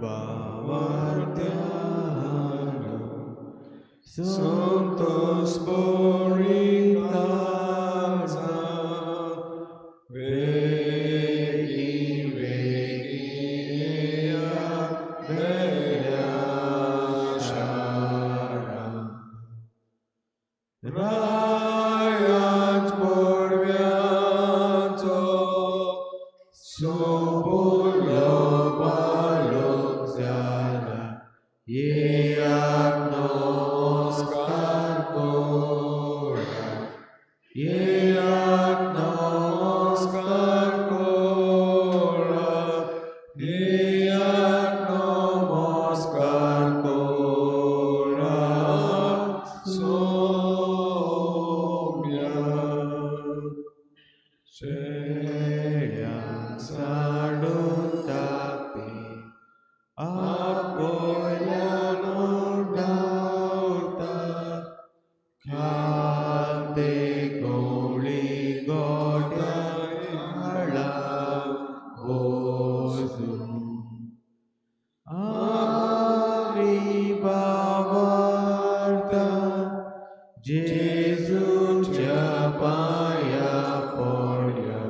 Bavardiano Santos Borincaza Vegi Vegi Ea Bella Shara Rayat Porvianto Sopulo Balok Zala Yeat Namaskar Korat Yeat Namaskar Korat Yeat Namaskar Korat Somya Shreyan Sadutapi Apoyano Dauta Khate Goli Gota Hala Ozu Ari Bavarta Jesu Chapaya Porya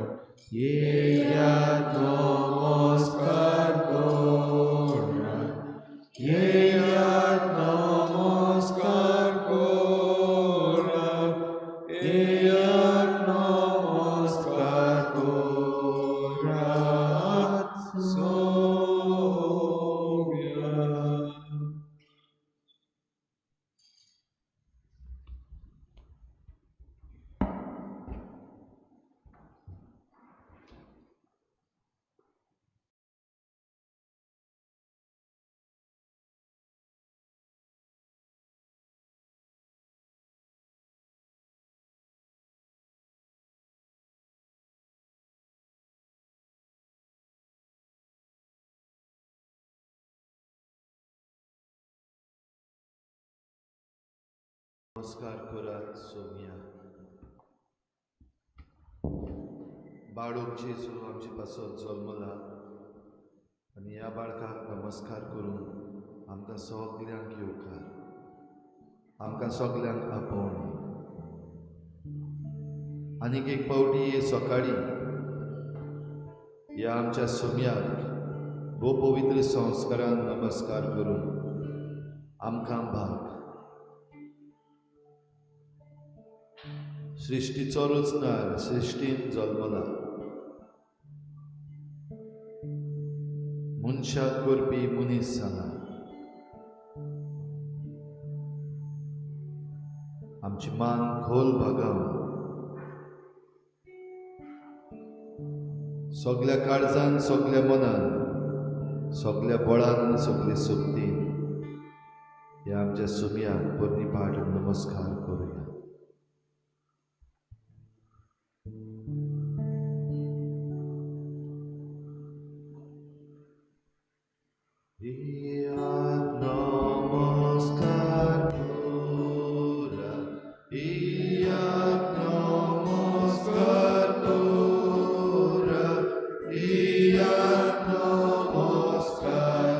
Yeat Namaskar Korat Yeat Namaskar Korat Yeat Namaskar Korat Somya. नमस्कार करात सोम्या बाळूक जेजू आमचे पासत जल्मला आनी ह्या बाळकाक नमस्कार करून आमकां सगल्यांक येवकार, आमकां सगल्यांक आपोवणी. आनीक एक पावटी हे सकाळी ह्या आमच्या सोम्याक भोव पवित्र संस्कारान नमस्कार करून आमकां भाग सृश्टीचो रचणार सृश्टीन जल्मला मनशाक करपी मनीस जाला. आमची मान खोल भागावन सगल्या काळजान, सगल्या मनान, सगल्या बळान, सगले शक्तीन ह्या आमच्या सुम्याक पोरणी पाठ नमस्कार करुया. Yeat Namaskar Korat Yeat Namaskar Korat Yeat Namaskar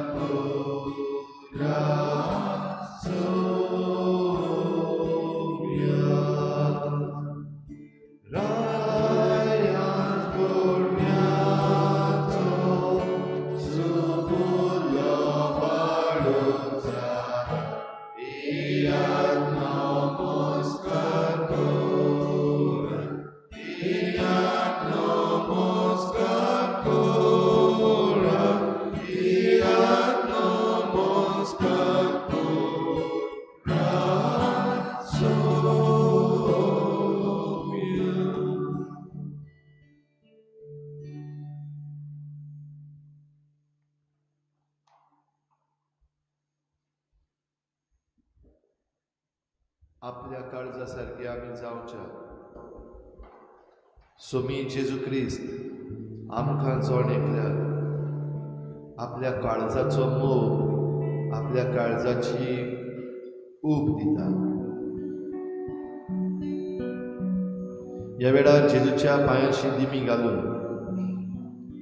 Korat Somya Rayat Kurmyato Subulo Baluza Yeat Namaskar Korat Yeat Namaskar Korat Yeat Namaskar Korat Somya. आपल्या काळजासारखे आमी जावच्या. सोमी जेजू क्रिस्त आमकां जण एकल्याक आपल्या काळजाचो मोग, आपल्या काळजाची ऊब दिता. ह्या वेळार जेजूच्या पांयांशी दिमी घालून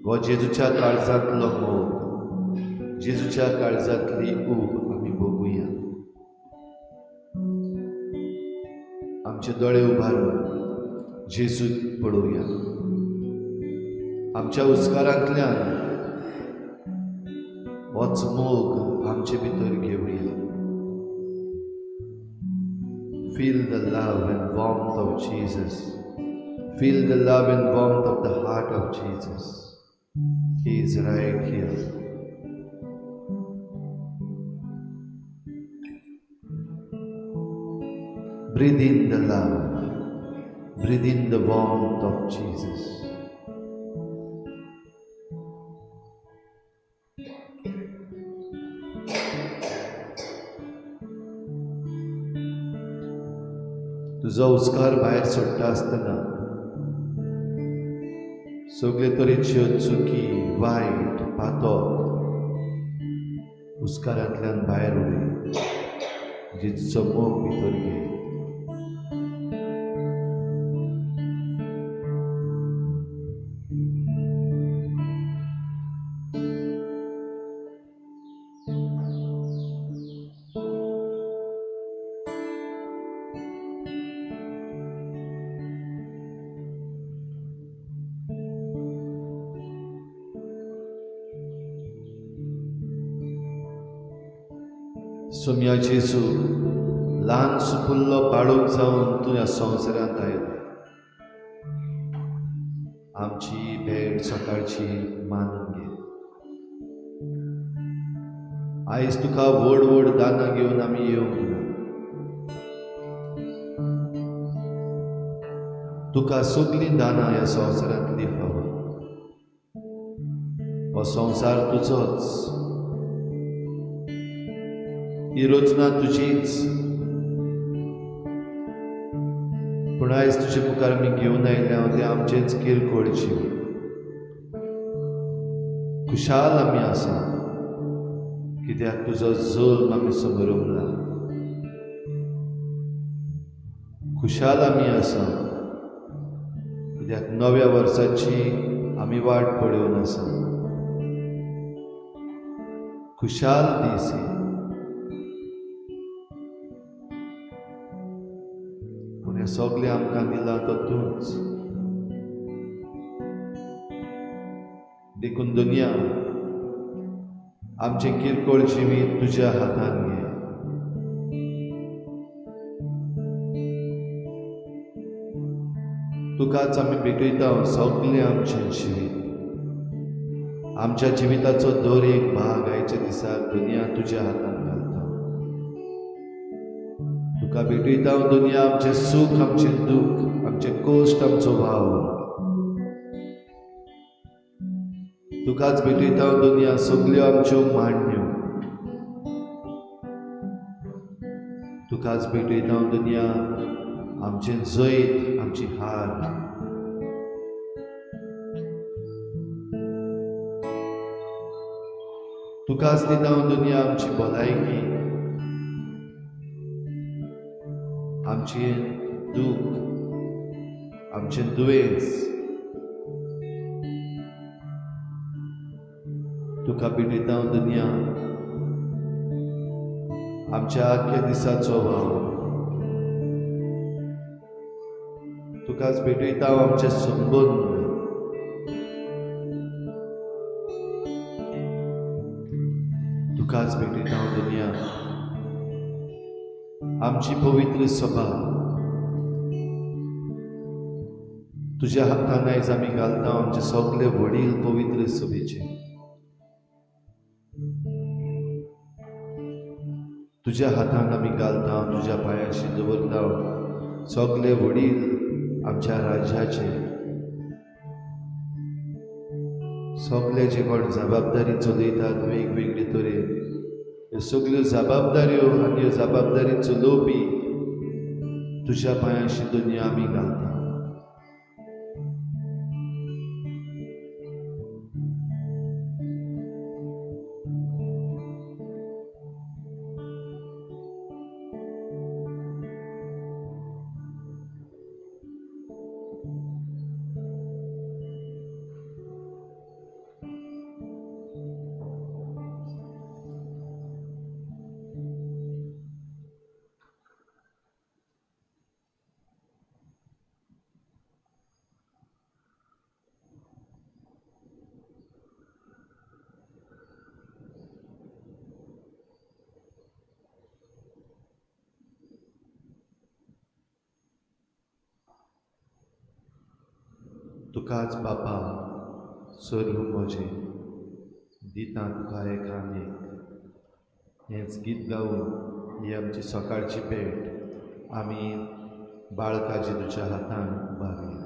हो जेजूच्या काळजांतलो मोग, जेजूच्या काळजांतली ऊब आमी बघुया. आमचे दोळे उबारून जेजूक पळोवया. आमच्या उस्कारांतल्यान होच मोग आमचे भितर घेवया. Feel the love and warmth of Jesus. Feel the love and warmth of the heart of Jesus. He is right here. Breathe in the love. Breathe in the warmth of Jesus. तुजो उस्कार भायर सोडटा आसतना सगळे तरेच्यो चुकी, वायट, पातक उस्कारांतल्यान भायर उडय. जेजूचो मोग भितर घे. सोम्या जेजू, ल्हान सुपुल्लो बाळूक जावन तूं ह्या संवसारांत आयलो. आमची भेट सकाळची मानून घे. आयज तुका व्हड व्हड दानां घेवन आमी येवंक ना. तुका सगळीं दानां ह्या संवसारांतली फावो. हो संवसार तुजोच, ही रचना तुजीच. पूण आयज तुजे मुखार आमी घेवन आयल्या तें आमचेंच किरकोळ जिवीत. खुशाल आमी आसा कित्याक तुजो जल्म आमी समरमला. खुशाल आमी आसा कित्याक नव्या वर्साची आमी वाट पळोवन आसा. खुशाल दीस हे. पूण हें सगळें आमकां दिलां तो तूंच. देखून दुनिया आमचें किरकोळ जिवीत तुज्या हातान घे. तुकाच आमी भेटयता सगळें आमचें जिवीत. आमच्या जिविताचो दर एक भाग आयच्या दिसाक दुनिया तुज्या हातान घालता. तुका भेटयता दुनिया आमचें सूख, आमचें दूख, आमचें कश्ट, आमचो वावर. तुकाच भेटयता दुनिया सगळ्यो आमच्यो मांडण्यो. तुकाच भेटयता दुनिया आमचें जैत, आमची हार. तुकाच दिता दुनिया आमची भलायकी, आमचें दूख, आमचें दुयेंस. तुका भेटयता दुनिया आमच्या आख्या दिसाचो वावर. तुकाच भेटयता आमचे संबंद. तुकाच भेटयता दुनिया आमची पवित्र सभा. तुज्या हातान आयज आमी घालता आमचे सगळे वडील पवित्र सभेचे. तुज्या हातान आमी घालता, तुज्या पांयाशी दवरता सगळे वडील आमच्या राज्याचे. सगळे जे कोण जबाबदारी चलयतात वेगवेगळे तरेन, ह्यो सगळ्यो जबाबदाऱ्यो आनी ह्यो जबाबदारी चलोवपी तुज्या पांयाशी दुनिया आमी घालता. तुकाच बापा सर्व म्हजें दिता तुका एकान एक. हेंच गीत गावन ही आमची सकाळची भेट आमी बाळका जेजूच्या हातान उबारुया.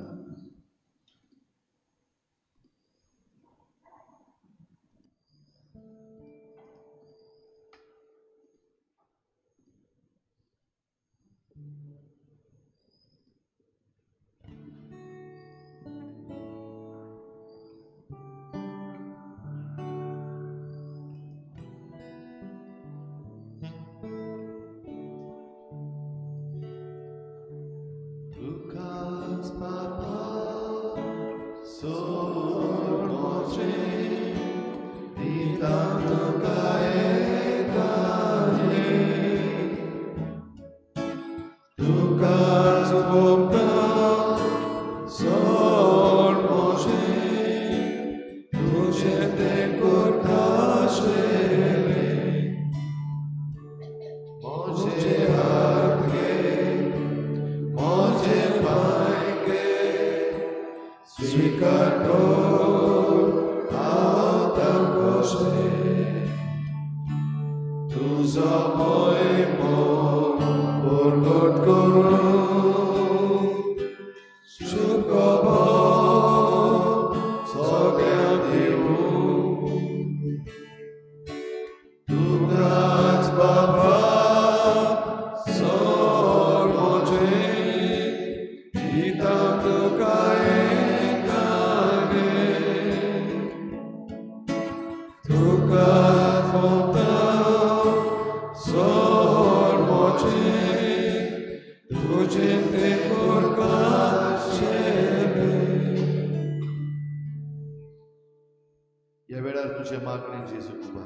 ह्या वेळार तुजें मागणें जेजू तुका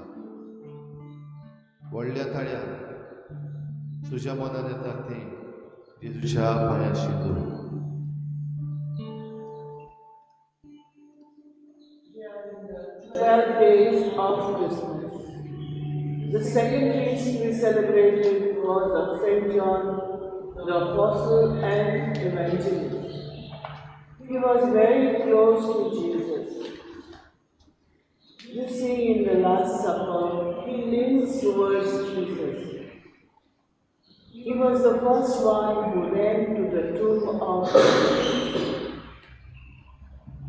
व्हडल्या ताळ्यान तुज्या मनान येता तें जेजूच्या पांयाशी दवर. 12 days of Christmas. The second feast we celebrated was of Saint John, the Apostle and Evangelist. He was very close to Jesus. You see, in the Last Supper, he leans towards Jesus. He was the first one who ran to the tomb of Jesus.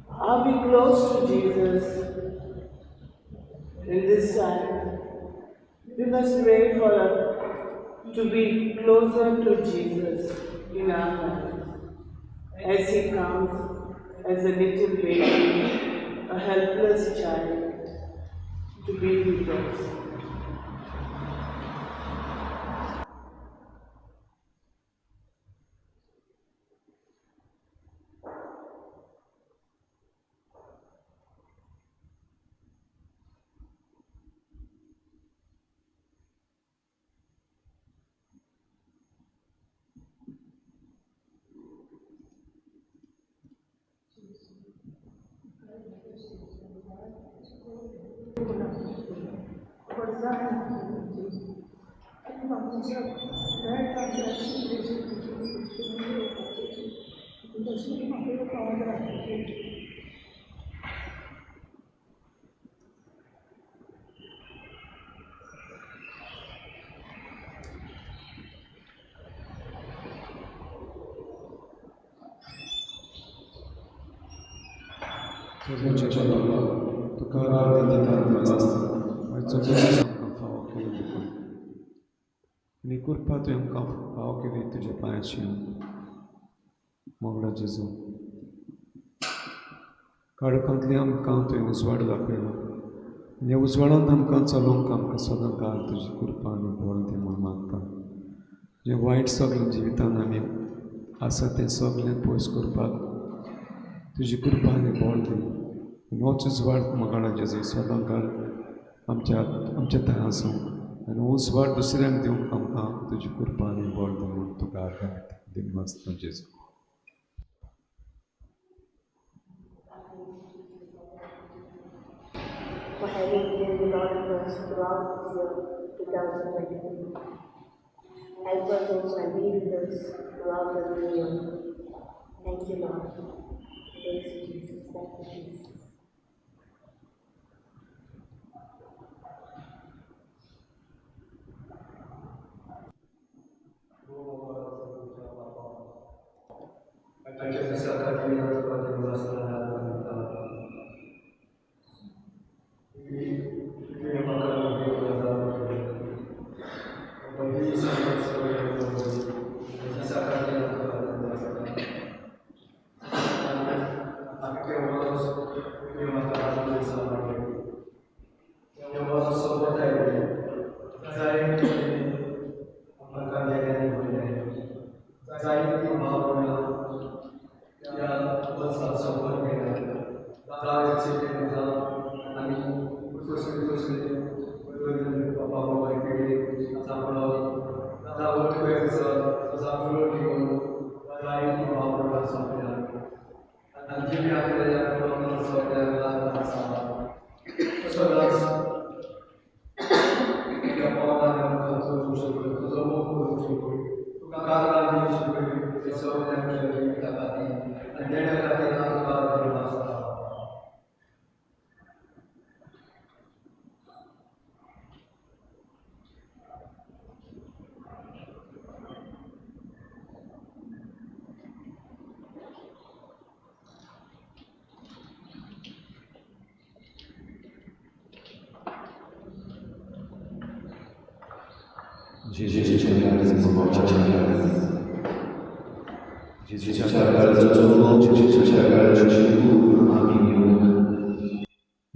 Are we close to Jesus in this time? We must pray for us to be closer to Jesus in our lives, as he comes as a little baby, a helpless child, to be with us. आनी कृपा तुवें आमकां फावो केली तुज्या पांयाची मोगडा जेजू. काळखांतली आमकां तुवें उजवाड दाखयलो आनी ह्या उजवाडांत आमकां चलोवंक आमकां सदां काळ तुजी कृपा आनी बळ दी म्हूण मागता. जें वायट सगळें जिवितान आमी आसा तें सगळें पयस करपाक तुजी कृपा आनी बळ दी. आनी होच उजवाड मोगाळा जेजू सदां काळ आमच्या आमच्या थंय आसूं आनी उजवाड दुसऱ्यांक दिवंक आमकां तुजी कृपा आनी बळ दी म्हूण तुका दिनवासता जेजू. For having been the Lord of us throughout this year 2023. Help us also and be with us throughout the new year. Thank you, Lord. Praise Jesus. Thank you, Jesus.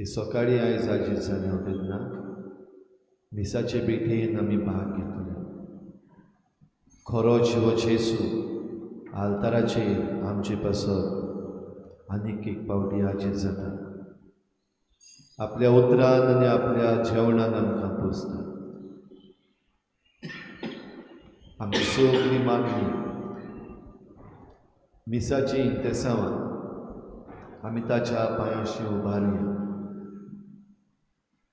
सकाळी आयज आजीत जालें तेन्ना मिसाचे भेटेन आमी भाग घेतले. खरो जिवो जेजू आल्ताराचेर आमचे पासत आनीक एक पावटी आजीत जाता. आपल्या उतरान आनी आपल्या जेवणान आमकां पोसता. आमची सगळी मागणी मिसाची इंतेसांवान आमी ताच्या पांयांशी उबारुया.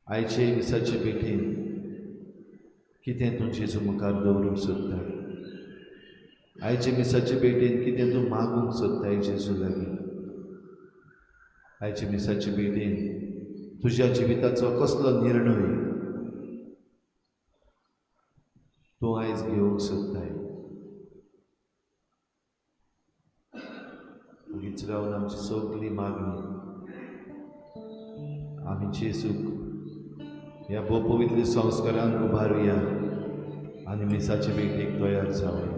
आयचे मिसाचे भेटेन कितें तूं जेजू मुखार दवरूंक सोदता? आयचे मिसाचे भेटेन कितें तूं मागूंक सोदताय जेजू लागीं? आयचे मिसाचे भेटेन तुज्या जिविताचो कसलो निर्णय तूं आयज घेवंक सोदताय? उगीच रावन आमची सगळी मागणी आमी जेजूक ह्या भोव पवित्र संस्कारान उबारुया आनी मिसाचे भेटेक तयार जावया.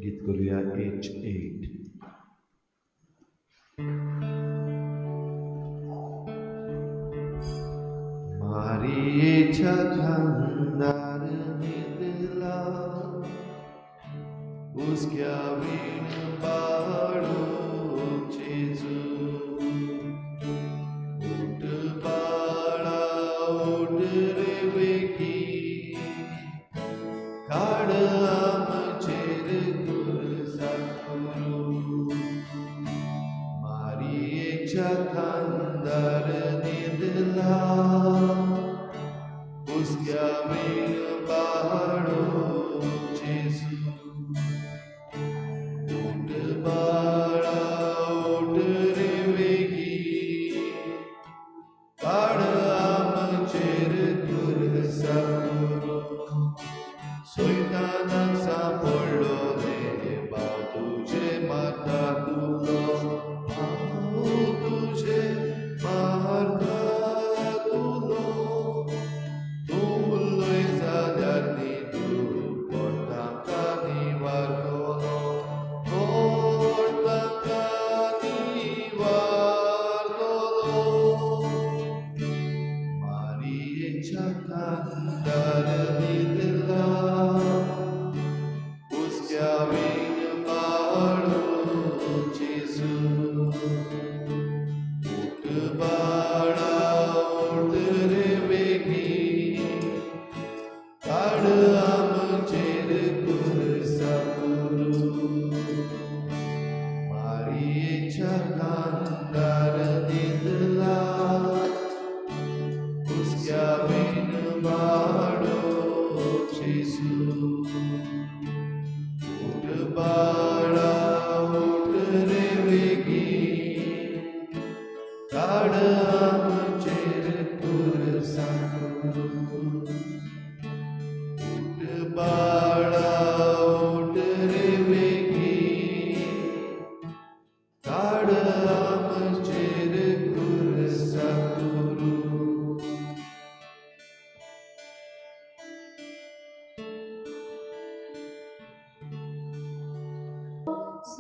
गीत करूया H8. मारियेच्या खांदार न्हिदला उसक्या वीण बाळो जेजू. उठ बाळा उठ रे वेगी, काड आमचेर कुरसाकुरू. मारियेच्या खांदार न्हिदला उसक्या वीण बाळो जेजू. उठ बाळा उठ रे वेगी, काड आमचेर कुरसाकुरू. सैतानाक सांपडलो रे भाव तुजे मारता तुलो, भाव तुजे मारता तुलो. तूं उलय जाल्यार न्ही तूं कोणाक निवार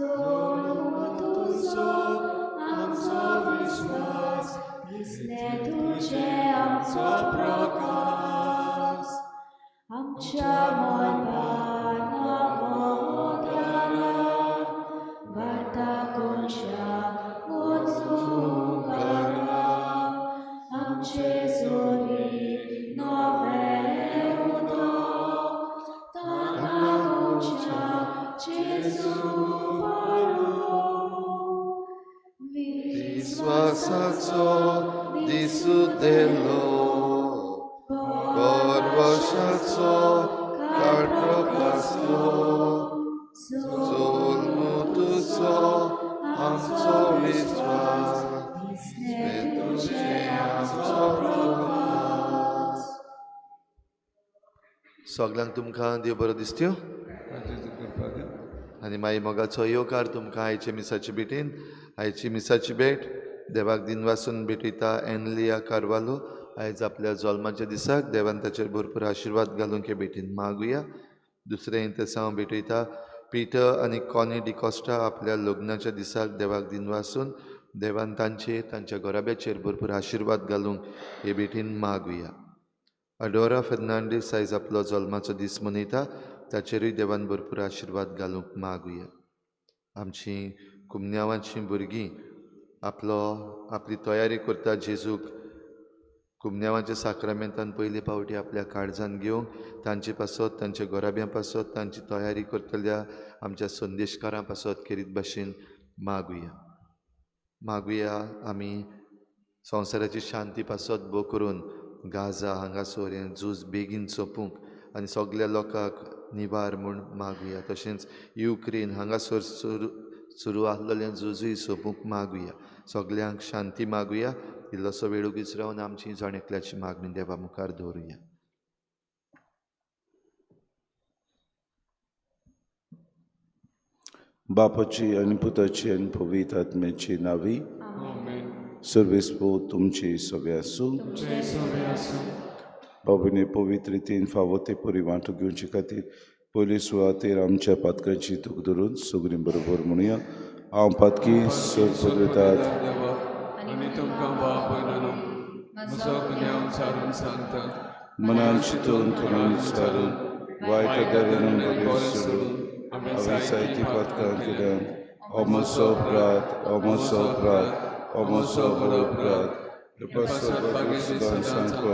जल्म तुजो आमचो विश्वास दिसलें तुजें आमचो प्रकाश आमच्या मळबार नवो तारा वाटा कोनशाक वचूंक घरा आमचे सोरी नवें उदक ताका कोनशाक जेजू बरो विश्वासाचो दिसू दिलो परवशाचो काळ प्रकासलो जल्म तुजो आमचो विश्वास दिसलें तुजें आमचो प्रकाश. सगल्यांक तुमकां देव बरो दिसत्यो कृपा दी. आनी मागीर मोगाचो येवकार तुमकां आयचे मिसाचे भेटीन. आयची मिसाची भेट देवाक दिनवासून भेटयता एनलिया कार्वालो. आयज आपल्या जल्माच्या दिसाक देवान ताचेर भरपूर आशिर्वाद घालूंक हे भेटीन मागुया. दुसरें इंतेसांव भेटयता पिटर आनी कॉनी डिकॉस्टा आपल्या लग्नाच्या दिसाक देवाक दिनवासून देवान तांचेर तांच्या घराब्याचेर भरपूर आशिर्वाद घालूंक हे भेटीन मागुया. अडोरा फेर्नांडीस आयज आपलो जल्माचो दीस मनयता ताचेरूय देवान भरपूर आशिर्वाद घालूंक मागुया. आमची कुमन्यांवाचीं भुरगीं आपलो आपली तयारी करता जेजूक कुमन्यांवाच्या साक्रामेंतान पयले फावटी आपल्या काळजान घेवंक तांचे पासत तांच्या घराब्यां पासत तांची तयारी करतल्या आमच्या संदेशकारां पासत खेरीत भाशेन मागुया. मागुया आमी संवसाराची शांती पासत भोव करून गाजा हांगासर हें झूज बेगीन सोंपूंक आनी सगल्या लोकांक निवार म्हूण मागुया. तशेंच युक्रेन हांगासर सुरू आसलेलें झुजूय सोंपूंक मागुया. सगल्यांक शांती मागुया. इल्लोसो वेळ उगीच रावन आमची जण एकल्याची मागणी देवा मुखार दवरुया. बापाची आनी पुताची आनी पवित्र आत्म्याची नावी. आमेन. सर्वेस्पो तुमची सगळे आसूं. तुमचें सगळें आसूं. बाबूने पवित्र रितीन फावो ते परी वांटो घेवचे खातीर पयले सुवातेर आमच्या पातकांची दूख धरून सगळीं बरोबर म्हणुया. हांव पातकी सोदतात देवा आनी तुमकां बाप न्हू म्हजो गुन्यांव सारून सांगता. मनान चिंतून तोंडान विचारून वायट गजालीन बरें सोडून हांवें जायतीं पातकां केल्यान. हो म्हजो अपराध, हो म्हजो अपराध, हो म्हजो बरो अपराध. कृपा सदां सांगपा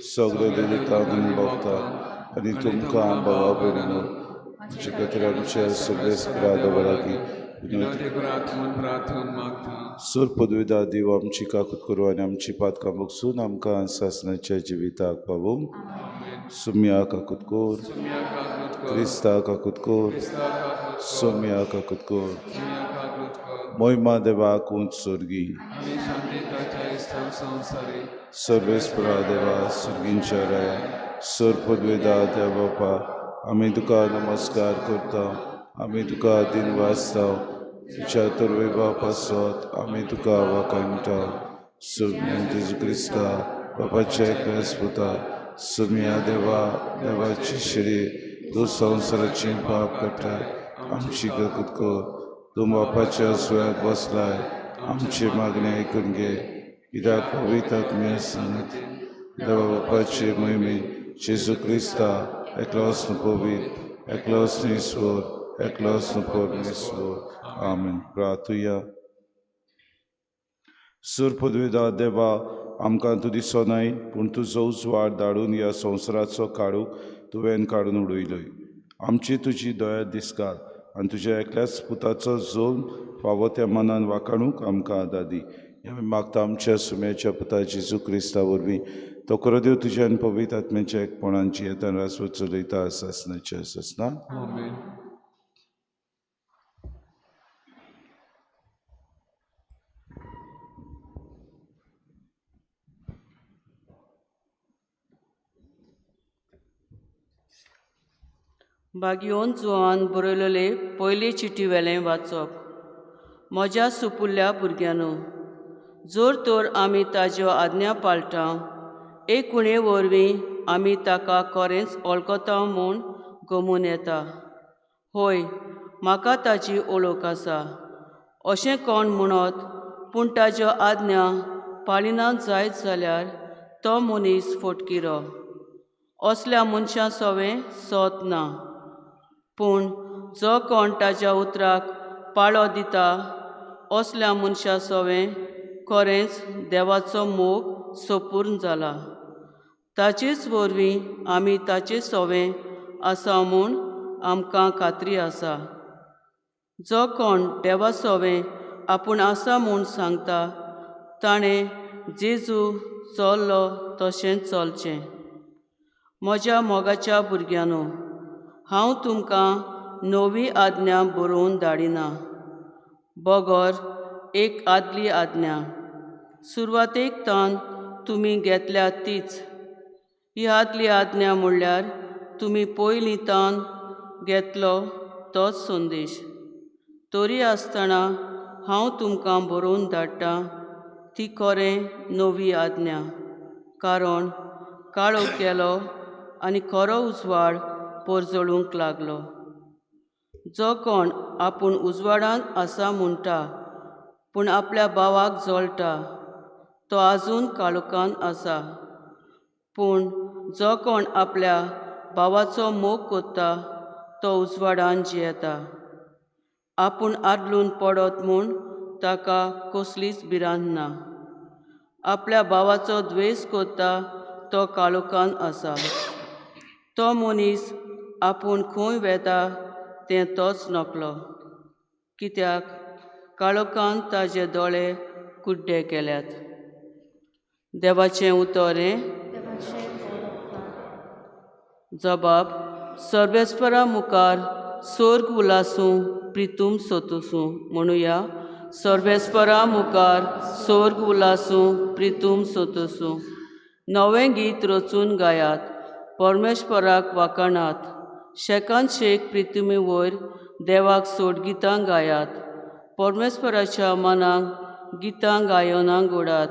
सगळे दिलितांक आनी भोगता आनी तुमकां भावा भयणीनो तुमचे खातीर आमच्या सगळे अपराधा लागीं विनवती करात म्हूण प्रार्थना मागता. सूर पदवीदा देव आमची काकूत करूं आनी आमची पातकां बगसून आमकां सासणाच्या जिविताक पावोवंक. सुम्या काकूत कर, सुम्या काकूत कर, क्रिस्ता काकूत कर, क्रिस्ता काकूत कर, सोम्या काकूत कर. सुम्या काकूत कर. मोहिमा देवाक उंच स्वर्गी आनी शांती ताच्या इश्टां संवसारी. सर्वेस्परा देवा सुर्गींच्या राया सर पदवेदा देव बापा आमी तुका नमस्कार करता. आमी तुका दिनवासता. तुज्या तरवे पासत आमी तुका वाखाणटा. सुम्या जेजू क्रिस्ता बापाच्या एकल्याच पुता सुम्या देवा देवाची शिरी तूं संवसाराची पाप काडटाय आमची काकूत कर. तूं बापाच्या सुव्याक बसलाय आमची मागणी आयकून घे. कित्याक पवित्र आत्म्या सांगत देवा बापाचे मोहिमे जेजू क्रिस्ता एकलोच न्हू पवित्र एकलोच न्हू ईश्वर एकलोच न्हू परमेश्वर. आमेन. प्रार्थुया. सूर पदवेदा देवा आमकां तूं दिसोनाय पूण तुजो उजवाड धाडून ह्या संवसाराचो काडूंक तुवें काडून उडयलोय. आमची तुजी दया दिसकाल आनी तुज्या एकल्याच पुताचो जल्म फावो त्या मनान वाखाणूंक आमकां आदार दी. आमी मागता आमच्या सुम्याच्या पुता जेजू क्रिस्ता वरवीं तो करो देव तुज्या आनी पवित्र आत्म्याच्या एकपणान जियेतान रासवत चलयता आसनाचे आसना. आमेन. बागियोन जुवान बरयलेले पयले चिटी वेलें वाचप. म्हज्या सुपुल्ल्या भुरग्यांनो, जर तर आमी ताज्यो आज्ञा पाळटा एक उणे वरवीं आमी ताका खरेंच वळखता म्हूण गमून येता. हय, म्हाका ताची ओळख आसा अशें कोण म्हणत पूण ताज्यो आज्ञा पाळिनात जायत जाल्यार तो मनीस फटकिरो. असल्या मनशां सोवें सोत ना. पूण जो कोण ताज्या उतराक पाळो दिता असल्या मनशां सोवें खरेंच देवाचो मोग सोपूर्ण जाला. ताचेच वरवीं आमी ताचे सोवें आसा म्हूण आमकां खात्री आसा. जो कोण देवा सोवें आपूण आसा म्हूण सांगता ताणें जेजू चल्लो तशेंच चलचें. म्हज्या मोगाच्या भुरग्यांनो, हांव तुमकां नवी आज्ञा बरोवन धाडिना, बगर एक आदली आज्ञा सुरवातेक तान तुमी घेतल्या तीच. ही आदली आज्ञा म्हणल्यार तुमी पयलीं तान घेतलो तोच संदेश. तरी आसतना हांव तुमकां बरोवन धाडटा ती खरें नवी आज्ञा, कारण काळोख गेलो आनी खरो उजवाड परजळूंक लागलो. जो कोण आपूण उजवाडांत आसा म्हणटा पूण आपल्या भावाक जळटा तो आजून काळोखांत आसा. पूण जो कोण आपल्या भावाचो मोग करता तो उजवाडान जियेता. आपूण आदलून पडत म्हूण ताका कसलीच भिरांत ना. आपल्या भावाचो द्वेश करता तो काळोखान आसा. तो मनीस आपूण खंय वेता तें तोच नकलो, कित्याक काळोखान ताजे दोळे कुड्डे केल्यात. देवाचें उतर हें. जबाब सर्वेस्परा मुखार सोर्ग उलासूं प्रितूम सोतूसूं. म्हणुया, सर्वेस्परा मुखार सोर्ग उलासूं प्रितूम सोतूसूं. नवें गीत रचून गायात, परमेश्वराक वाखाणात. शेकान शेक प्रितुमी वयर देवाक सोडगितां गायात. परमेश्वराच्या मनाक गितां गायनां गोडात.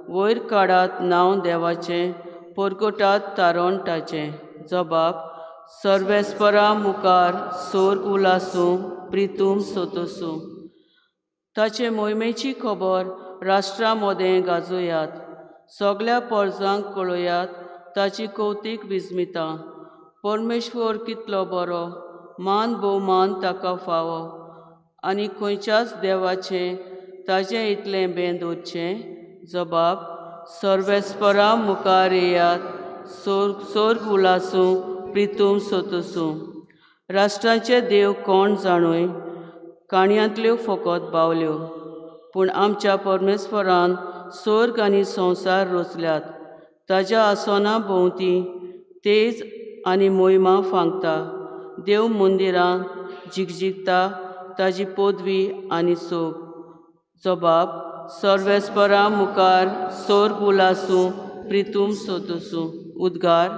वयर काडात नांव देवाचें, परगटात तारण ताचें. जबाब सर्वेस्परा मुखार सोर्ग उलासूं प्रितूम सोतोसूं. ताचे मोहिमेची खबर राष्ट्रा मदें गाजोयात. सगळ्या पोरजांक कळयात ताची कौतीक विस्मितां. परमेश्वर कितलो बरो, मान भोवमान ताका फावो आनी खंयच्याच देवाचें ताजें इतलें बें दवरचें. जबाब सर्वेस्परा मुखार येयात, सोर्ग उलासूं प्रितूम सोतोसूं. राष्ट्रांचे देव कोण जाणूय, काणयांतल्यो फकत बावल्यो. पूण आमच्या परमेश्वरान सोर्ग आनी संवसार रचल्यात. ताज्या आसना भोंवती तेज आनी मोहिमा फांकता. देव मंदिरां झिगझिगता ताजी पदवी आनी सोब. जबाब सर्वेस्परा मुखार सोर्ग उलासूं प्रितूम सोतोसूं. उद्गार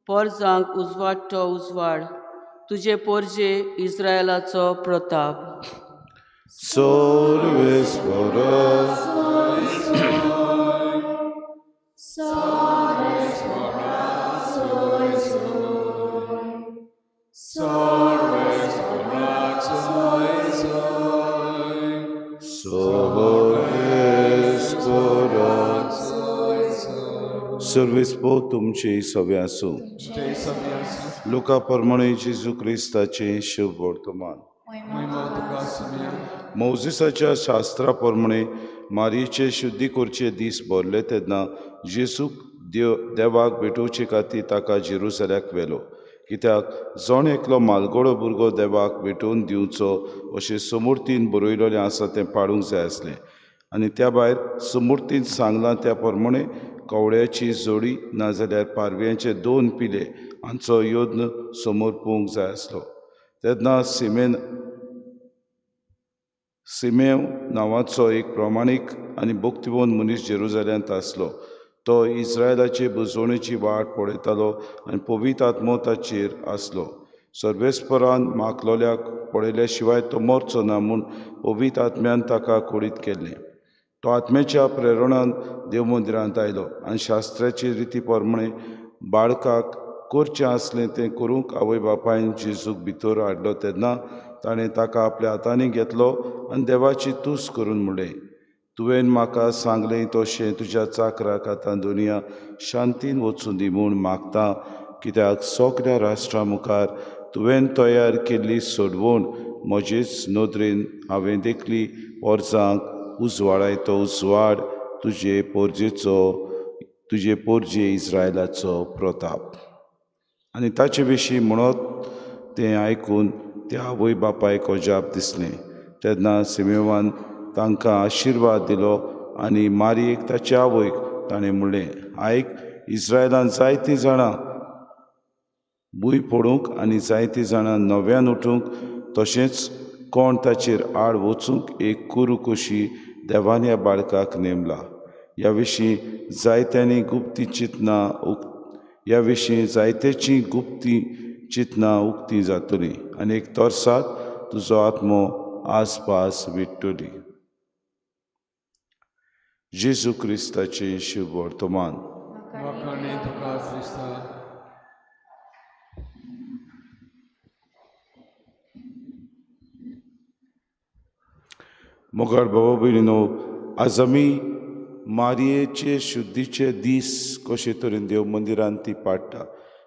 पोरजांक उजवाडटो उजवाड, तुजे पोरजे इस्रायलाचो प्रताप. सर्वेस्पो तुमचे सवे आसूं. लुका प्रमाणे जेजू क्रिस्ताचें शुभ वर्तमान. मोझीसाच्या शास्त्रा प्रमाणे मारयेचे शुद्धी करचे दीस भरले तेन्ना जेजूक देवाक भेटोवचे खातीर ताका जेरुसलेमाक व्हेलो. कित्याक जण एकलो मालगडो भुरगो देवाक भेटोवन दिवचो अशें समूर्तीन बरयलेलें आसा तें पाळूंक जाय आसलें. आनी त्या भायर समूर्तीन सांगलां त्या प्रमाणे कवळ्याची जोडी नाजाल्यार पारव्यांचे दोन पिले हांचो यत्न समर्पूंक जाय आसलो. तेन्ना सिमेव नांवाचो एक प्रमाणीक आनी भक्तिवंत मनीस जेरुजाल्यांत आसलो. तो इस्रायलाचे बुजवणेची वाट पळयतालो आनी पवित्र आत्मो ताचेर आसलो. सर्वेस्परान मागलोल्याक पळयल्या शिवाय तो मरचो ना म्हूण पवित्र आत्म्यान ताका कुडीत केल्लें. तो आत्म्याच्या प्रेरणान देवमंदिरांत आयलो आनी शास्त्राचे रिती प्रमाणे बाळकाक करचें आसलें तें करूंक आवय बापायन जेजूक भितर हाडलो तेन्ना ताणें ताका आपल्या हातांनी घेतलो आनी देवाची तुस्त करून म्हणलें, तुवें म्हाका सांगलें तशें तुज्या चाकराक आतां दुनिया शांतीन वचूं दी म्हूण मागता, कित्याक सगळ्या राष्ट्रा मुखार तुवें तयार केल्ली सोडवण म्हजेच नदरेन हांवें देखली. पोरसांक उजवाडायतो उजवाड तुजे पोरजेचो, तुजे पोरजे इस्रायलाचो प्रताप. आनी ताचे विशीं म्हणत तें आयकून त्या आवय बापायक अजाप दिसलें. तेन्ना सिमेवान तांकां आशिर्वाद दिलो आनी मारयेक ताच्या आवयक ताणें म्हणलें, आयक, इस्रायलान जायतीं जाणां भूंय पडूंक आनी जायतीं जाणां नव्यान उठूंक, तशेंच कोण ताचेर आड वचूंक एक कुरू कशी देवान ह्या बाळकाक नेमला. ह्या विशीं जायत्यांनी गुप्ती चिंतनां ह्या विशीं जायत्याची गुप्ती चिंतनां उक्ती जातली आनी एक तरसाद तुजो आत्मो आसपास विट्टली. जेजू क्रिस्ताचें शुभ वर्तमान. मोगाळ बाबा भयणीनो, आज आमी मारयेचे शुद्धीचे दीस कशे तरेन देव मंदिरांत ती पाडटा.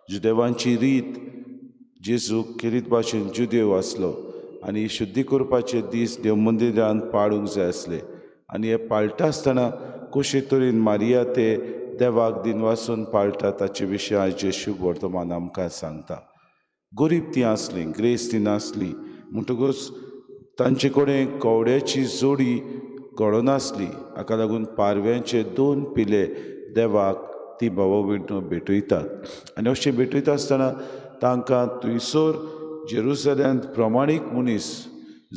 जुदेवांची रीत, जेजू खेरीत भाशेन जुदेव आसलो आनी शुद्धी करपाचे दीस देव मंदिरांत पाळूंक जाय आसले. आनी हे पाळटा आसतना कशे तरेन मारिया ते देवाक दिनवासून पाळटा ताचे विशीं आयचें शुभ वर्तमान आमकां सांगता. गरीब ती आसली, ग्रेस ती नासली, म्हणटकूच तांचे कडेन कवड्याची जोडी घडनासली. हाका लागून पारव्यांचे दोन पिले देवाक ती भावा भयणो भेटयतात. आनी अशें भेटयता आसतना तांकां थंयसर जेरुसलेमांत प्रमाणीक मनीस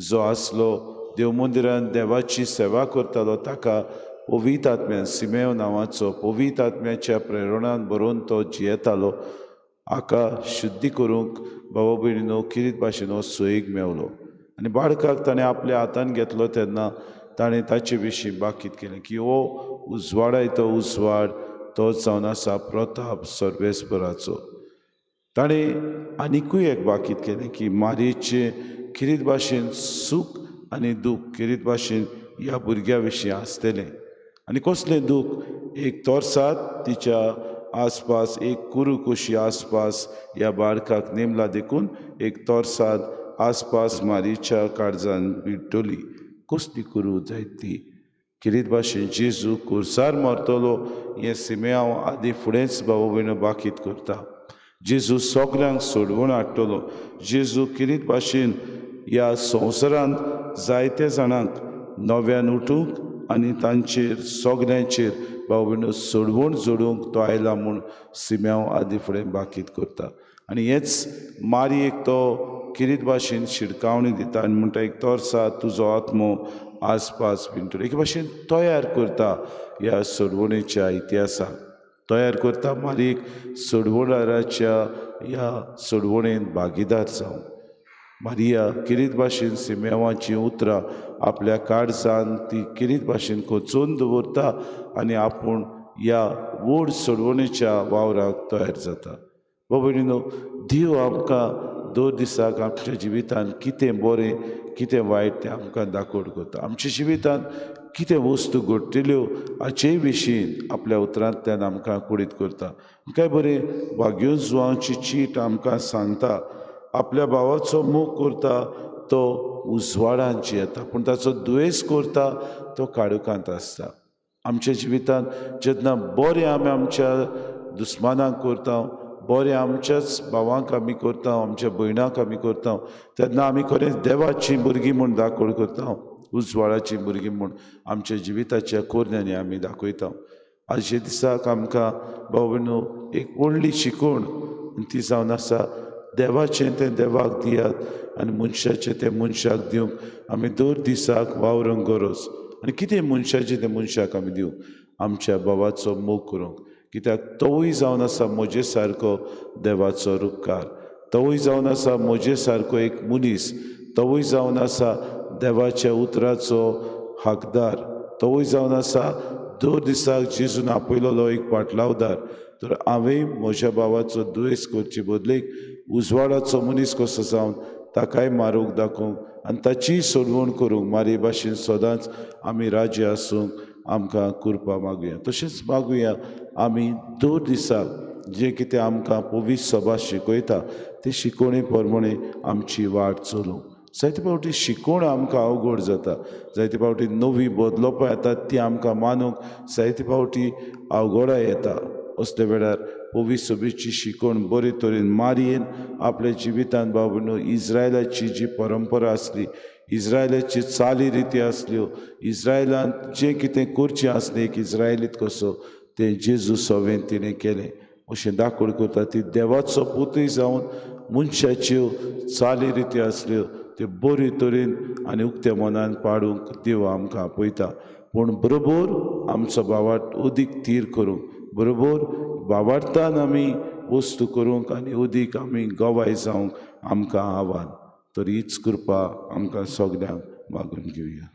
जो आसलो, देवमंदिरांत देवाची सेवा करतालो, ताका पवित्र आत्म्यान, सिमेव नांवाचो पवित्र आत्म्याच्या प्रेरणान बरोवन तो जियेतालो. हाका शुद्धी करूंक बाबा भयणीनो किरीत भाशेन सोयीक मेवलो. आनी बाळकाक ताणें आपल्या हातान घेतलो तेन्ना ताणें ताचे विशीं बाकीत केलें की हो उजवाडायतो उजवाड तो जावन आसा प्रताप सर्वेस्पराचो. ताणें आनिकूय एक बाकीत केलें की मारयेचें खेरीत भाशेन सूख आनी दूख खेरीत भाशेन ह्या भुरग्या विशीं आसतलें. आनी कसलें दूख, एक तरसाद तिच्या आसपास, एक कुरू कशी आसपास ह्या बाळकाक नेमला देखून एक तरसाद आसपास मारयेच्या काळजान विट्टली. कसली कुरू जायत ती, खेरीत भाशेन जेजू कुर्सार मरतलो हें सिमेआंव आदी फुडेंच बाबा भयणो बाकीत करता. जेजू सगल्यांक सोडवण हाडटलो. जेजू खेरीत भाशेन ह्या संवसारांत जायते जाणांक नव्यान उठूंक आनी तांचेर सगल्यांचेर बाबा भयणो सोडवण जोडूंक तो आयला म्हूण सिम्यांव आदी फुडें बाकीत करता. आनी हेच मारयेक तो खेरीत भाशेन शिडकावणी दिता आनी म्हणटा, एक तरसाद तुजो आत्मो आसपास पिंटलो. एके भाशेन तयार करता ह्या सोडवणेच्या इतिहासाक, तयार करता मारयेक सोडवणाराच्या ह्या सोडवणेंत भागीदार जावं. मारिया खेरीत भाशेन सिमेवाचीं उतरां आपल्या काळजान ती खेरीत भाशेन कोचोवन दवरता आनी आपूण ह्या व्हड सोडवणेच्या वावराक तयार जाता. बाबा भयणीनो, देव आमकां दर दिसाक आमच्या जिवितांत कितें बरें कितें वायट तें आमकां दाखोवड करता. आमच्या जिवितांत कितें वस्तू घडटल्यो हाचेय विशीं आपल्या उतरांतल्यान आमकां कुडीत करता. काय बरें भाग्यो जुवांची चीट आमकां सांगता, आपल्या भावाचो मोग करता तो उजवाडान जियेता, पूण ताचो दुयेंस करता तो काळोखांत आसता. आमच्या जिवितांत जेन्ना बरें आमी आमच्या दुस्मानाक करता, बरें आमच्याच भावांक आमी करता, आमच्या भयणाक आमी करता, तेन्ना आमी खरेंच देवाचीं भुरगीं म्हूण दाखोवड करता, उजवाडाचीं भुरगीं म्हूण आमच्या जिविताच्या कोरण्यांनी आमी दाखयता. आजच्या दिसाक आमकां भाव भयणो एक व्हडली शिकवण ती जावन आसा, देवाचें तें देवाक दियात आनी मनशाचें तें मनशाक दिवंक आमी दर दिसाक वावरूंक गरज. आनी कितें मनशाचें तें मनशाक आमी दिवंक, आमच्या भावाचो मोग करूंक, कित्याक तोवूय जावन आसा म्हजे सारको देवाचो रुपकार, तोवूय जावन आसा म्हजे सारको एक मनीस, तोवूय जावन आसा देवाच्या उतराचो हकदार, तोवूय जावन आसा दर दिसाक जेजून आपयलोलो एक पाटलावदार. तर हांवें म्हज्या भावाचो दुयेंस करचे बदलेक उजवाडाचो मनीस कसो जावन ताकाय मारूंक दाखोवंक आनी ताची सोडवण करूंक मारी भाशेन सदांच आमी राज्य आसूंक आमकां कृपा मागुया. तशेंच मागुया आमी दर दिसाक जें कितें आमकां पवित्र सभा शिकयता ते शिकोवणे प्रमाणे आमची वाट चलूंक. जायते फावटी शिकोवण आमकां अवघड जाता, जायते फावटी नवी बदलोवपां येतात ती आमकां मानूंक जायते फावटी अवघडां येता. असल्या वेळार पवित्र सभेची शिकोवण बरे तरेन मारयेन आपल्या जिवितान बाबा न्हू इज्रायलाची जी परंपरा आसली, इज्रायलाची चाली रिती आसल्यो, इज्रायलान जें कितें करचें आसलें एक इज्रायलीत कसो तें जेजू सवेन तिणें केलें अशें दाखोवण करता. ती देवाचो पुतूय जावन मनशाच्यो चाली रिती आसल्यो त्यो बरे तरेन आनी उक्त्या मनान पाडूंक देव आमकां आपयता. पूण बरोबर आमचो भावार्थ अदीक थीर करूंक, बरोबर भावार्थान आमी वस्तू करूंक आनी अदीक आमी गवाय जावंक आमकां आव्हान. तर हीच कृपा आमकां सगल्यांक मागून घेवया.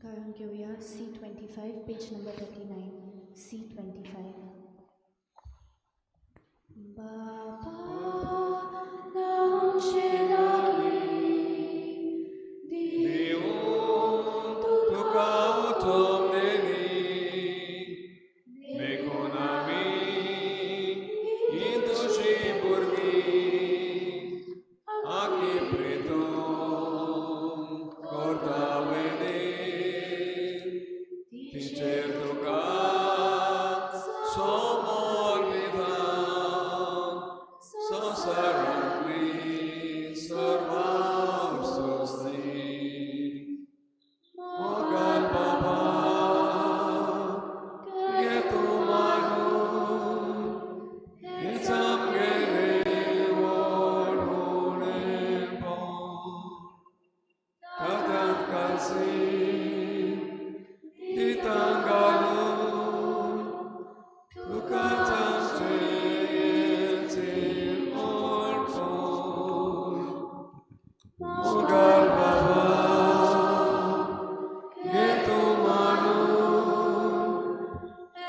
गायन घेवया C25, page number 39, C25. बाबा नामचे लागी देव तुका उठोवंक दिली, देखून आमी ही तुजी भुरगीं आकी प्रेतून करता वेली तिचेर तुका समर्पिता संवसारांतली सर्वां सोंसली. मोगान बाबा घे तूं मानून हेंच आमगेलें व्हड उणेपण. तात्यांत कालसी दिता घालून तुकाच आमचें अर्पण. मोगाल बाबा घे तूं मानून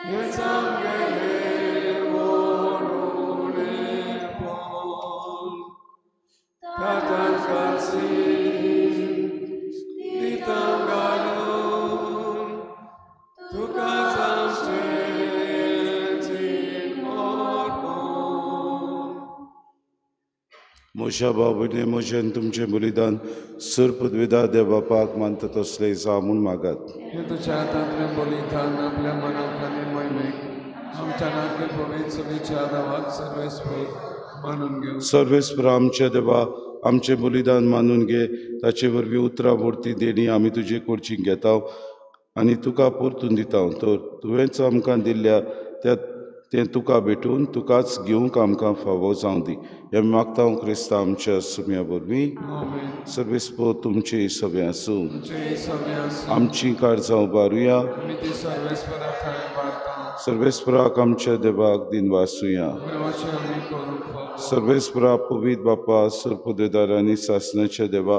हेंच आमगेलें व्हड उणेपण. तात्यांत कालसी दिता घालून तुकाच आमचें अर्पण. म्हज्या भाव भयणी, म्हजें आनी तुमचें बलिदान सर पदवेदार देव बापाक मानता तसलें जावं म्हूण मागात. हे तुज्या हातांतलें बलिदान आपल्या मनाक आनी मोहिमेक आमच्या नाके पवित्र सभेच्या नांवाक सर्वेस्पर मानून घेवं. सर्वेस्पर आमच्या देवा, आमचें बलिदान मानून घे, ताचे वरवीं उतरां मूर्ती देणी आमी तुजे कडची घेता आनी तुका परतून दिता. तर तुवेंच आमकां दिल्ल्या त्या तें तुका भेटून तुकाच घेवंक आमकां फावो जावं दी. हें मागता हांव क्रिस्ता आमच्या सुम्या वरवीं. आमेन. सर्वेस्पर तुमचें सगळें आसूं. तुमचें सगळें आसूं. आमची काळजां उबारुया. आमी ती सर्वेस्परा थंय भारता. सर्वेस्पराक आमच्या देवाक दिनवासुया. अशें आमी करूंक फावो. सर्वेस्परा पवित्र बापा, सरपदेदार आनी सासणाच्या देवा,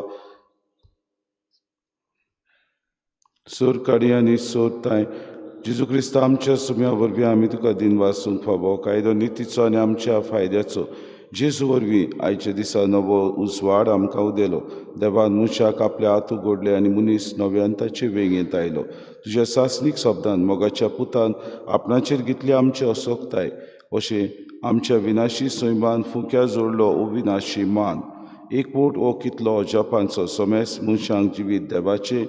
सोर काडी आनी सोर तांय जेजू क्रिस्त आमच्या सुम्या वरवीं आमी तुका दिनवासूंक फावो. कायदो नितीचो आनी आमच्या फायद्याचो जेजू वरवीं आयच्या दिसा नवो उजवाड आमकां उदेलो. देवान मनशाक आपल्या हात उगडले आनी मनीस नव्यान ताचे वेंगेंत आयलो. तुज्या सासणीक शब्दान मोगाच्या पुतान आपणाचेर घेतली आमची असोकताय, अशें आमच्या विनाशी सैमान फुक्या जोडलो अविनाशी मान. एक पोट हो कितलो अजापांचो समेस मनशांक जिवीत देवाचें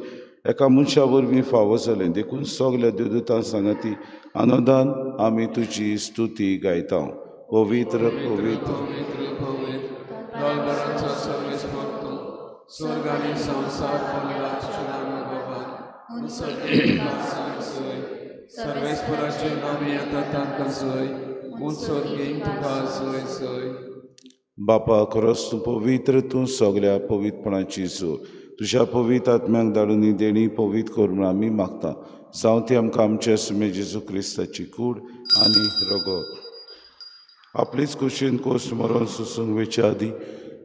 एका मनशा वरवीं फावो जालें. देखून सगल्या देवदूतां सांगाती आनंदान आमी तुजी स्तुती गायता. पवित्र पवित्र पवित्र पवित्र दलबरांचो सर्वेस्पर तूं, स्वर्ग आनी संवसार भरला तुज्या नामा बाबान. सर्वेस्पराचें नांव येता तांकां जय, म्हूण स्वर्गीक तुका जय जय. बापा खरोच तूं पवित्र, तूं सगळ्या पवित्रपणाची जोड. तुज्या पवित्र आत्म्याक धाडून ही देणी पवित्र कर म्हूण आमी मागता. जावं ती आमकां आमच्या सुमे जेजू क्रिस्ताची कूड आनी रगत. आपलीच कुशीन कोश्ट मरोन सोसूंक वेच्या आदीं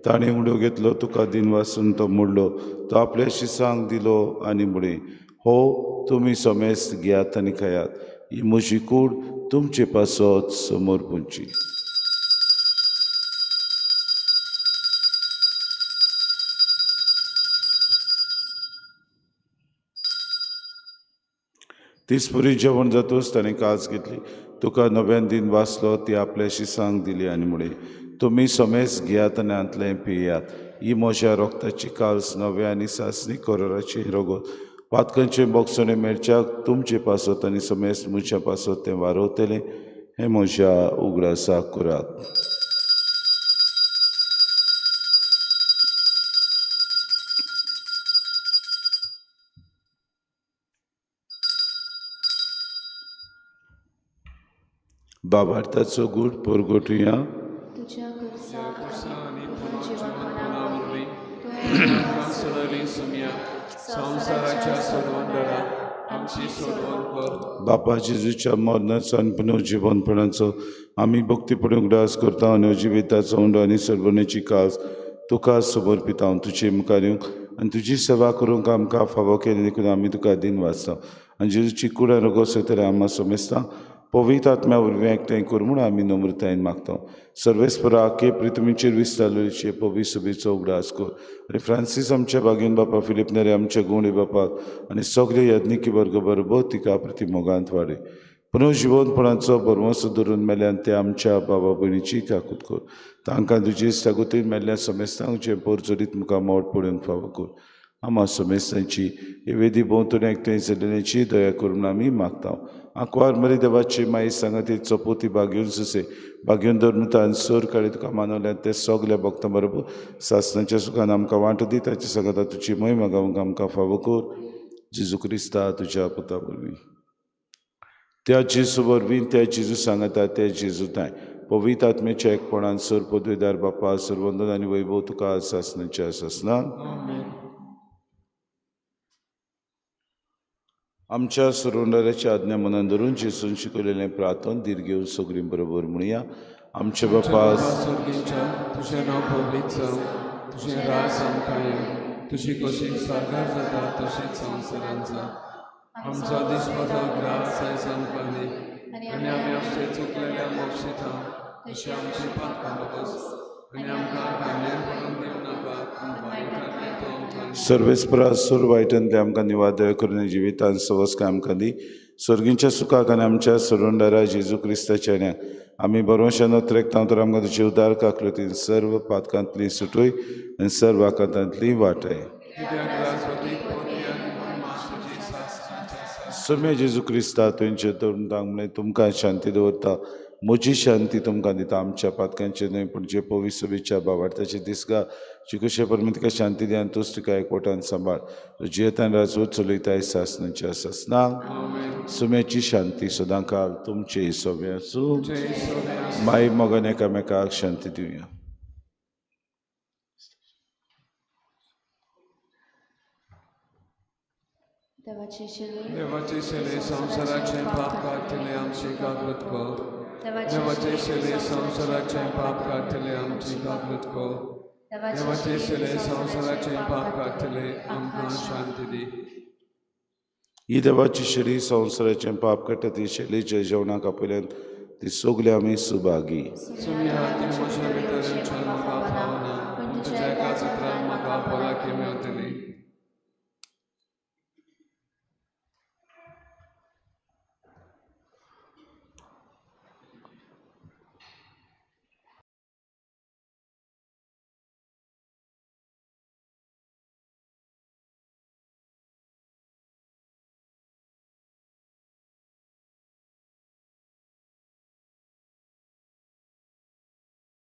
ताणें उडो घेतलो, तुका दिन वासून तो मोडलो, तो आपल्या शिसांक दिलो आनी म्हळें, हो तुमी समेस्त घेयात आनी खायात, ही म्हजी कूड तुमचे पासत समर्पूंची. तीच पुरी जेवण जातूच ताणें कास घेतली, तुका नव्यान दिन वाचलो, ती आपल्या शिसांक दिली आनी म्हळें, तुमी समेस्त घेयात आनी हांतलें पियात, ही म्हज्या रोगताची काल्स नव्या आनी सासणी कराराची रगत. पातकांचें बोगसणें मेळच्याक तुमचे पासत आनी समेस्त म्हज्या पासत तें वारवतलें, हें म्हज्या उगडासाक करात. बाबार्थाचो गूट परगटुया. तुज्या खुर्सा आनी पुनर्जिवनपणा वरवीं तुवें आमकां सोडयली सुमया, संवसाराच्या सोडवणदारा आमची सोडवण कर. बापा जेजूच्या मरणाचो आनी पुनर्जिवनपणाचो आमी भक्तीपणी उगडास करता आनी जिविताचो उंडो आनी सरबण्याची कास तुका समर्पिता. तुजे मुखार येवंक आनी तुजी सेवा करूंक आमकां फावो केली देखून आमी तुका दिन वाचता. आनी जेजूची कूड आनी रगत सोयतले आमकां समेस्ता पवित्र आत्म्या वरवीं एकठांय कर म्हूण आमी नम्रतायेन मागता. सर्वेस्परा के प्रितमीचेर विस्तारलेचे पवित्र सभेचो उगडास कर आनी फ्रांसीस आमच्या बागेन बापा, फिलीप नेरे आमच्या गुवणे बापाक आनी सगळे यज्ञिकी वर्ग बरोबर तिका प्रतिमोगांत वाडय. पुनर्जिवनपणाचो भरवंसो धरून मेल्यान ते आमच्या बाबा भयणीची काकूत कर. तांकां तुजे सागोतीन मेल्ल्या समेस्तांक जें पोरजोरीत मुखार मोड पळोवंक फावो कर. आमा समेस्तांची हे वेदी भोंवतणी एकठांय जाल्ल्याची दया करून आमी मागता. आंकवार मरी देवाची माई सांगाती चपोती बागेवन सुसे बागेवन धर्मतान सोर काळी तुका मानवल्यान ते सगल्या भक्तां बरोबर सासणाच्या सुखान आमकां वांटो दी. ताचे सांगाता तुजी महिमा गावंक आमकां फावो कर. जेजू क्रिस्ता तुज्या पुता वरवीं. त्या जेजू वरवीं, त्या जेजू सांगाता, त्या जेजू ताय पवित्र आत्म्याच्या एकपणान सर पदवेदार बापा सर्वंदन आनी वैभव तुका सासणाच्या सासणान. आमच्या सुरुंडाराच्या आज्ञा मनान धरून जेजून शिकयलेलें प्रार्थन धीर घेवन सगळीं बरोबर म्हणया. आमच्या बापा स्वर्गीच्या, तुजें नांव पवित्र जावं, तुजें राज आमकां येवं, तुजी कशी स्वर्गार जाता तशीच संवसारांत जावं. आमचो दिसपटो ग्रास आयज आमकां दी आनी आमी आमचे चुकलेल्या मोक्षिता तशें आमची पातकां बोगस आनी आमकां कांदेर पडून दिवं नाका, पूण वायटांतलें तूं आमकां. सर्वेस्परा सूर वायटांतले आमकां निवार दया करून जिवितान सवस्काय आमकां दी. स्वर्गींच्या सुखाक आनी आमच्या सोडवणदारा जेजू क्रिस्ताच्या न्याक आमी बरोवशान अत्रेकता तर आमकां तुजी उदार काकलतीन सर्व पातकांतली सुटूय आनी सर्व आकांतांतली वाटय. कित्याक राजवटीक पदवी आनी महिमा तुजी सासणाच्या सासणाक. सुम्या जेजू क्रिस्ता तुमचे तरुणांक म्हळें, तुमकां शांती दवरता, म्हजी शांती तुमकां दिता. आमच्या पातकांचे न्हय पूण जे पवित्र सभेच्या बाबार्थाचे दिसगा चिकुशे परमें तुका शांती दी आनी तूच तुका एकवटान सांबाळ. जियेतान राजवट चलयताय सासणाच्या सासणाक. सुम्याची शांती सदांकाल तुमचे सोबे आसूं. माई मोगान एकामेकाक शांती दिवया. देवाचे शेले देवाचे शेले संवसाराचें पाप काडटले आमची काकूत कर. देवाचे शेले संवसाराचें पाप काडटले आमची काकूत कर. देवाचे शेले संवसाराचें पाप काडटले आमकां शांती दी. ही देवाची शेली संवसाराचें पाप काडटा ती शेलीच्या जेवणाक आपयल्यान ती सगळी आमी सुभागी. सुमया ती म्हज्या भितर येवच्यान म्हाका फावना, पूण तुज्या एकाच उतरान म्हाका भलायकी मेवतली.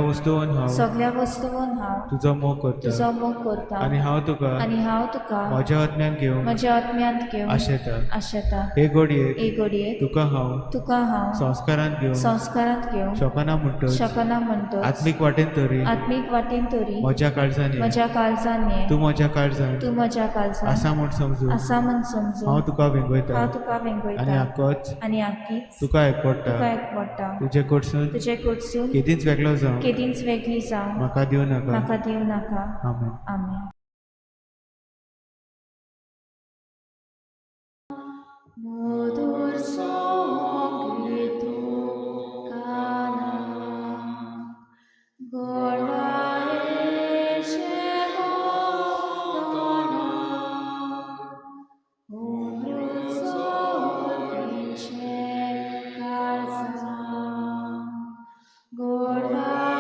वस्तून हांव सगळ्या वस्तून हांव तुजो मोग करता तुजो मोग करता आनी हांव तुका आनी हांव तुका म्हज्या आत्म्यान घेवंक म्हज्या आत्म्यांत घेवंक आशेता. आशेता. हे घडयेक हे घडयेक तुका हांव तुका हांव संस्कारांत घेवंक संस्कारांत घेवंक शकना म्हणटच शकना म्हणटच आत्मीक वाटेन तरी आत्मीक वाटेन तरी म्हज्या काळजान ये. म्हज्या काळजान ये. तूं म्हज्या काळजान तूं म्हज्या काळजान आसा म्हूण समजून आसा म्हूण समजून हांव तुका वेंगयता हांव तुका आनी वेंगयता आकोच आनी आकीच तुका एकवडटा. तुका एकवडटा. तुजे कडसून तुजे कडसून केदींच वेगळो जावं केदींच वेगळी जावं म्हाका दिवं नाका. म्हाका दिवं नाका. आमेन. आमेन. मधुर संगीत गाना गोडवायेचे गाना अमृत सोडीचे काळजा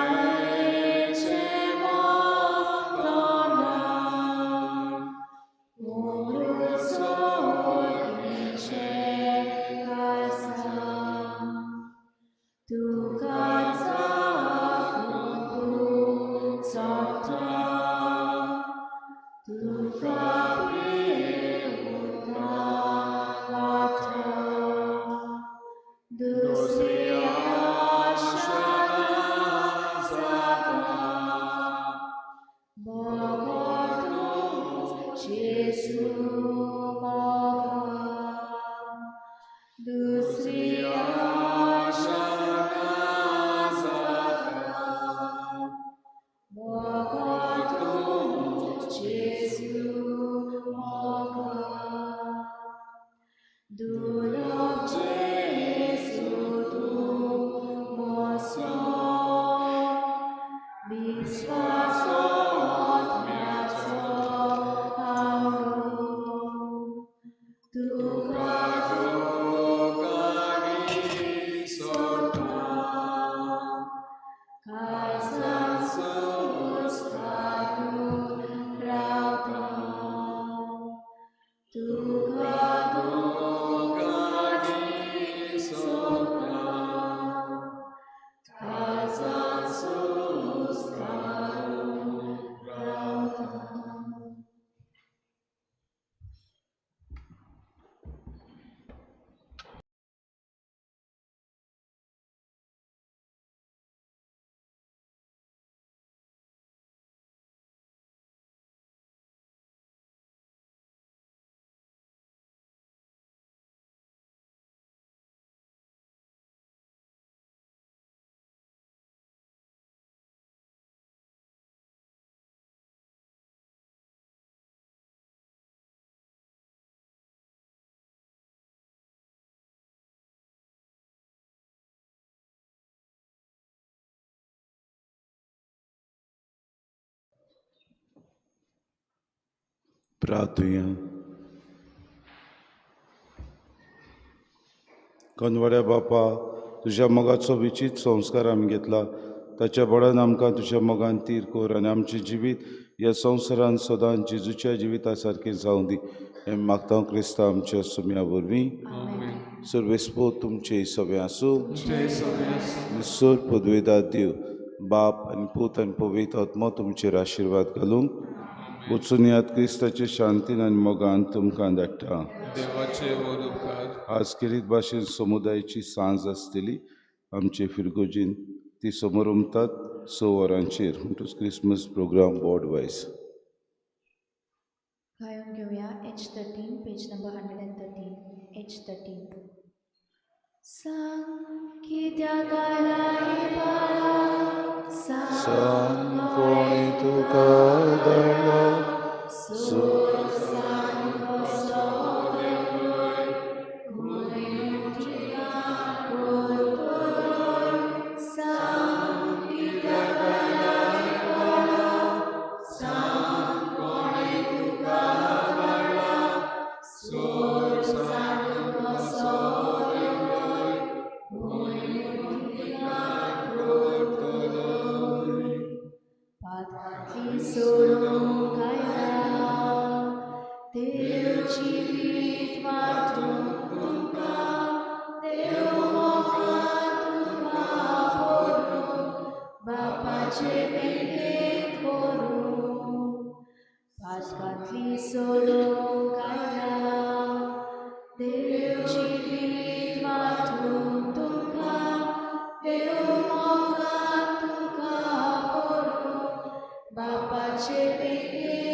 गोडवायेचे गाना अमृत सोडीचे काळजा तुका चाकून चडटा तुका पिवता वाटा दुसरी आशा जागा बगर तूंच जेजू मोगा दुसरी आशा जागा बगर तूंच जेजू मोगा दुर्लभ जेजू तूं म्हजो विस्वास आत्म्याचो आवडो तुका सोडटा काळजांत सुस्कारून रावता तुका सोडटा काळजांत सुस्कारून रावता. प्रार्थुया. कनवड्या बापा, तुज्या मोगाचो विचीत संस्कार आमी घेतला ताच्या बळान आमकां तुज्या मोगान तीर कर आनी आमचें जिवीत ह्या संवसारान सदां जेजूच्या जिविता सारकें जावं दी हें मागता क्रिस्तांव आमच्या सुम्या वरवीं. सर्वेस्पो तुमचे सगळें आसूं. सर पदवेदार देव बाप आनी पूत आनी पवित्र आत्मो तुमचेर आशिर्वाद घालूंक वचून याद क्रिस्ताचे शांतीन आनी मोगान तुमकां धाडटा. देवाचे व्हड उपकार. आज खेरीत भाशेन समुदायाची सांज आसतली आमचे फिरगोजीन ती समोर उमतात 6 वरांचेर म्हणटूच क्रिसमस प्रोग्राम वॉर्ड वायज. गायन घेवया H13 page number 113 H13. सांग कित्याक आयलाय बाळा सांग कोणी तुका धाडलो सूर सांग कसो देंवलोय खंय म्हणटिका परतलोय सांग कित्याक आयलाय बाळा सांग कोणे तुका धाडला सूर सांग कसो देंवलोय खंय म्हणटिका परतलोय पातकांतली सोडूंक आयला बापाचे वेंगेंत.